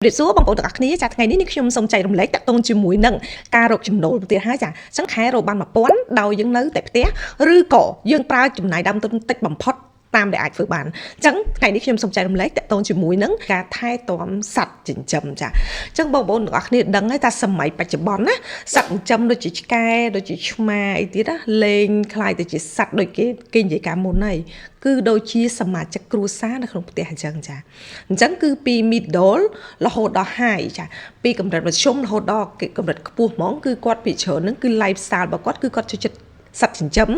រាបសួរបងប្អូនទាំងអស់គ្នាចាថ្ងៃនេះនេះខ្ញុំសូមចែករំលែកតាក់ទងជាមួយនឹងការរកចំណូលទៀតហើយចាអញ្ចឹងខែរកបាន1000ដោយយើងនៅតែផ្ទះឬក៏យើងប្រើចំណាយដើមទុនតិចបំផុតតាមដែលអាចធ្វើបានអញ្ចឹងថ្ងៃនេះខ្ញុំសូមចែករំលែកតាក់ទងជាមួយនឹងការថែទាំសត្វចិញ្ចឹមចាអញ្ចឹងបងប្អូនទាំងអស់គ្នាដឹងហើយថាសម័យបច្ចុប្បន្នណាសត្វចិញ្ចឹមដូចជាឆ្កែដូចជាឆ្មាអីទៀតណាលែងក្លាយទៅជាសត្វដូចគេគេនិយាយកាលមុនហើយគឺដូចជាសមាជិកគ្រួសារនៅក្នុងផ្ទះអញ្ចឹងចាអញ្ចឹងគឺពី middle រហូតដល់ high ចាពីកម្រិតមធ្យមរហូតដល់កម្រិតខ្ពស់ហ្មងគឺគាត់ពីច្រើនហ្នឹងគឺ lifestyle របស់គាត់គឺគាត់ចូលចិត្តសត្វចិញ្ចឹម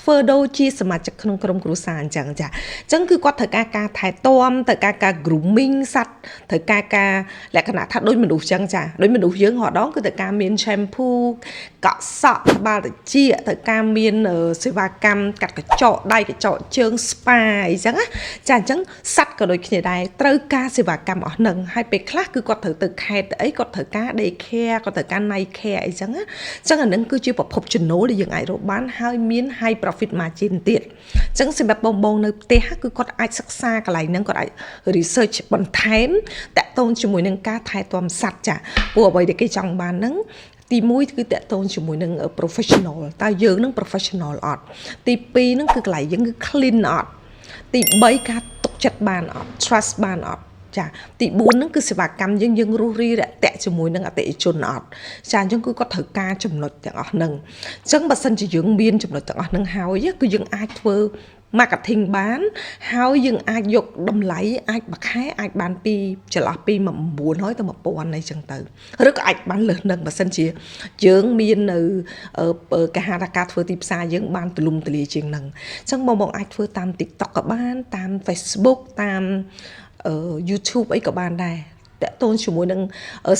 ធ្វើដូចជាសមាជិកក្នុងក្រុមគ្រួសារអញ្ចឹងចាអញ្ចឹងគឺគាត់ត្រូវការការថែទាំត្រូវការការ grooming សត្វត្រូវការការលក្ខណៈថាដូចមនុស្សអញ្ចឹងចាដូចមនុស្សយើងរាល់ដងគឺត្រូវការមាន shampoo កក់សក់ក្បាលត្រចៀកត្រូវការមានសេវាកម្មកាត់កញ្ចក់ដៃកញ្ចក់ជើង spa អីចឹងណាចាអញ្ចឹងសត្វក៏ដូចគ្នាដែរត្រូវការសេវាកម្មអស់នឹងហើយពេលខ្លះគឺគាត់ត្រូវទៅខេត្តទៅអីគាត់ត្រូវការ day care គាត់ត្រូវការ night care អីចឹងណាអញ្ចឹងអានឹងគឺជាប្រភពចំណូលដែលយើងអាចរកបានហើយមាន high profit margin ទៀតអញ្ចឹងសម្រាប់បងបងនៅផ្ទះគឺគាត់អាចសិក្សាកន្លែងហ្នឹងគាត់អាច research បន្ថែមតាក់ទងជាមួយនឹងការថែទាំសត្វចាព្រោះអ្វីដែលគេចង់បានហ្នឹងទី1គឺតាក់ទងជាមួយនឹង professional តើយើងនឹង professional អត់ទី2ហ្នឹងគឺកន្លែងយើងគឺ clean អត់ទី3ការទុកចិត្តបានអត់ trust បានអត់ចាទី4ហ្នឹងគឺសេវាកម្មយើងយើងរស់រីរាក់ទាក់ជាមួយនឹងអតិថិជនអត់ចាអញ្ចឹងគឺគាត់ត្រូវការចំណុចទាំងអស់ហ្នឹងអញ្ចឹងបើសិនជាយើងមានចំណុចទាំងអស់ហ្នឹងហើយគឺយើងអាចធ្វើ marketing បានហើយយើងអាចយកតម្លៃអាចមួយខែអាចបានពីចន្លោះពី900ទៅ1000អីចឹងទៅឬក៏អាចបានលើសនឹងបើសិនជាយើងមាននៅគេហៅថាការធ្វើទីផ្សារយើងបានទូលំទូលាយជាងនឹងអញ្ចឹងបងបងអាចធ្វើតាម TikTok ក៏បានតាម Facebook តាម YouTube អីក៏បានដែរ តាក់ទងជាមួយនឹង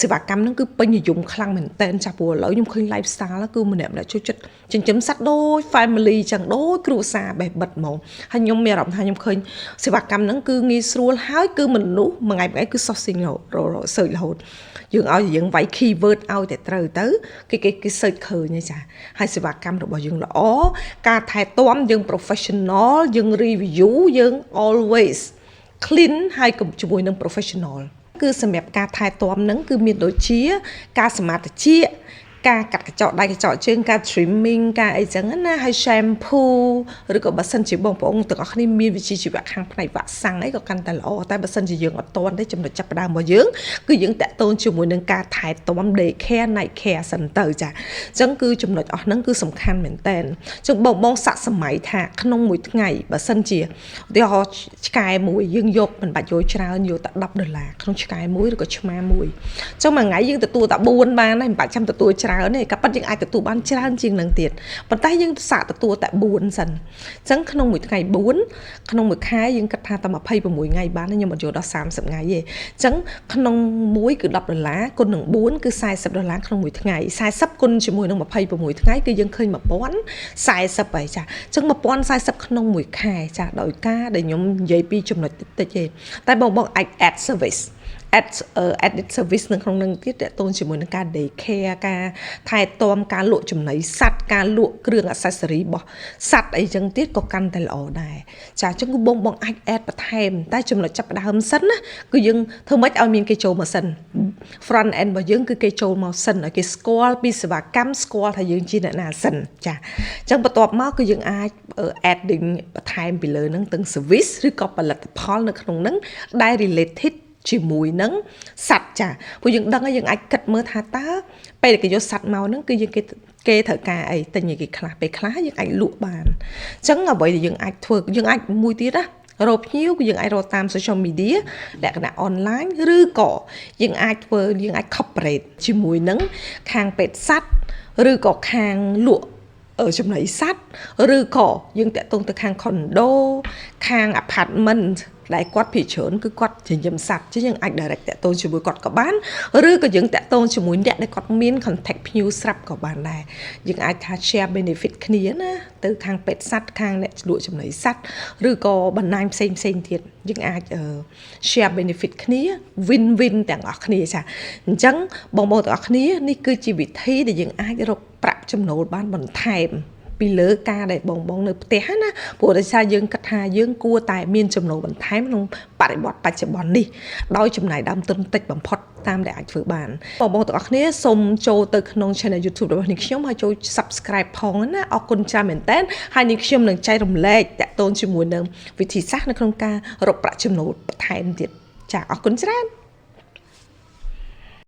សេវាកម្មហ្នឹងគឺពេញនិយមខ្លាំងមែនតើចាស់ព្រោះឥឡូវខ្ញុំឃើញ lifestyle គឺម្នាក់ម្នាក់ចូលចិត្តចិញ្ចឹមសត្វដូច family ចឹងដូចគ្រួសារបេះបិទហ្មងហើយខ្ញុំមានអារម្មណ៍ថាខ្ញុំឃើញសេវាកម្មហ្នឹងគឺងាយស្រួលហើយគឺមនុស្សមួយថ្ងៃមួយថ្ងៃគឺ sourcing រហូត search រហូតយើងឲ្យយើងវាយ keyword ឲ្យតែត្រូវទៅគេគេគេ search ឃើញហើយចាហើយសេវាកម្មរបស់យើងល្អការថែទាំយើង professional យើង review យើង always clean ហើយក៏ជាមួយនឹង professional គឺសម្រាប់ការថែទាំហ្នឹងគឺមានដូចជា ការសម្អាតត្រចៀកការកាត់កញ្ចក់ដៃកញ្ចក់ជើងការ trimming ការអីចឹងណាហើយ shampoo ឬក៏បើសិនជាបងប្អូនទាំងអស់គ្នាមានវិជ្ជាជីវៈខាងផ្នែកវ៉ាក់សាំងអីក៏កាន់តែល្អតែបើសិនជាយើងអត់ទាន់ទេចំណុចចាប់ផ្ដើមរបស់យើងគឺយើងតាក់ទងជាមួយនឹងការថែទាំ day care night care សិនទៅចាអញ្ចឹងគឺចំណុចអស់ហ្នឹងគឺសំខាន់មែនតើអញ្ចឹងបងបងសាក់សម័យថាក្នុងមួយថ្ងៃបើសិនជាឧទាហរណ៍ឆ្កែមួយយើងយកមិនបាច់យកច្រើនយកតែ10ដុល្លារក្នុងឆ្កែមួយឬក៏ឆ្មាមួយអញ្ចឹងមួយថ្ងៃយើងទទួលតែ4បានហើយមិនបាច់ចាំទទួលច្រើនទេក៏ប៉ុន្តែយើងអាចទទួលបានច្រើនជាងនឹងទៀតប៉ុន្តែយើងសាកទទួលតែ4សិនអញ្ចឹងក្នុងមួយថ្ងៃ4ក្នុងមួយខែយើងគិតថាតែ26ថ្ងៃបានខ្ញុំអត់យកដល់30ថ្ងៃទេអញ្ចឹងក្នុងមួយគឺ10ដុល្លារគុណនឹង4គឺ40ដុល្លារក្នុងមួយថ្ងៃ40គុណជាមួយនឹង26ថ្ងៃគឺយើងឃើញ1040ហើយចាអញ្ចឹង1040ក្នុងមួយខែចាដោយការដែលខ្ញុំនិយាយពីចំណុចតិចតិចទេតែបងបងអាច add service added service នៅក្នុងនឹងទៀតតាក់ទងជាមួយនឹងការ day care ការថែទាំការលក់ចំណីសត្វការលក់គ្រឿង accessory របស់សត្វអីចឹងទៀតក៏កាន់តែល្អដែរចាអញ្ចឹងគឺបងបងអាច add បន្ថែមតែចំណុចចាប់ផ្ដើមសិនណាគឺយើងធ្វើម៉េចឲ្យមានគេចូលមកសិន front end របស់យើងគឺគេចូលមកសិនឲ្យគេស្គាល់ពីសេវាកម្មស្គាល់ថាយើងជាអ្នកណាសិនចាអញ្ចឹងបន្ទាប់មកគឺយើងអាច adding បន្ថែមពីលើហ្នឹងទាំង service ឬក៏ផលិតផលនៅក្នុងហ្នឹងដែល related ជាមួយនឹងសត្វចាព្រោះយើងដឹងហើយយើងអាចគិតមើលថាតើពេលដែលគេយកសត្វមកហ្នឹងគឺយើងគេគេត្រូវការអីទិញអីគេខ្លះពេលខ្លះយើងអាចលក់បានអញ្ចឹងអ្វីដែលយើងអាចធ្វើយើងអាចមួយទៀតណារកភ្ញៀវគឺយើងអាចរកតាម social media លក្ខណៈ online ឬក៏យើងអាចធ្វើយើងអាច cooperate ជាមួយនឹងខាងពេទ្យសត្វឬក៏ខាងលក់ចំណីសត្វឬក៏យើងតាក់ទងទៅខាង condo ខាង apartment ដែលគាត់ភាគច្រើនគឺគាត់ចិញ្ចឹមសត្វចឹងយើងអាច direct តាក់ទងជាមួយគាត់ក៏បានឬក៏យើងតាក់ទងជាមួយអ្នកដែលគាត់មាន contact ភ្ញៀវស្រាប់ក៏បានដែរយើងអាចថា share benefit គ្នាណាទៅខាងពេទ្យសត្វខាងអ្នកលក់ចំណីសត្វឬក៏បណ្ដាញផ្សេងផ្សេងទៀតយើងអាច share benefit គ្នា win win ទាំងអស់គ្នាចាអញ្ចឹងបងប្អូនទាំងអស់គ្នានេះគឺជាវិធីដែលយើងអាចរកប្រាក់ចំណូលបានបន្ថែម ពីលើការដែលបងបងនៅផ្ទះណាព្រោះដោយសារយើងគិតថាយើងគួរតែមានចំណូលបន្ថែមក្នុងបរិបទបច្ចុប្បន្ននេះដោយចំណាយដើមទុនតិចបំផុតតាមដែលអាចធ្វើបានបងបងទាំងអស់គ្នាសូមចូលទៅក្នុង channel YouTube របស់នាងខ្ញុំហើយចូល subscribe ផងណាអរគុណច្រើនមែនតើហើយនាងខ្ញុំនឹងចែករំលែកតាក់ទងជាមួយនឹងវិធីសាស្ត្រនៅក្នុងការរកប្រាក់ចំណូលបន្ថែមទៀតចាអរគុណច្រើន។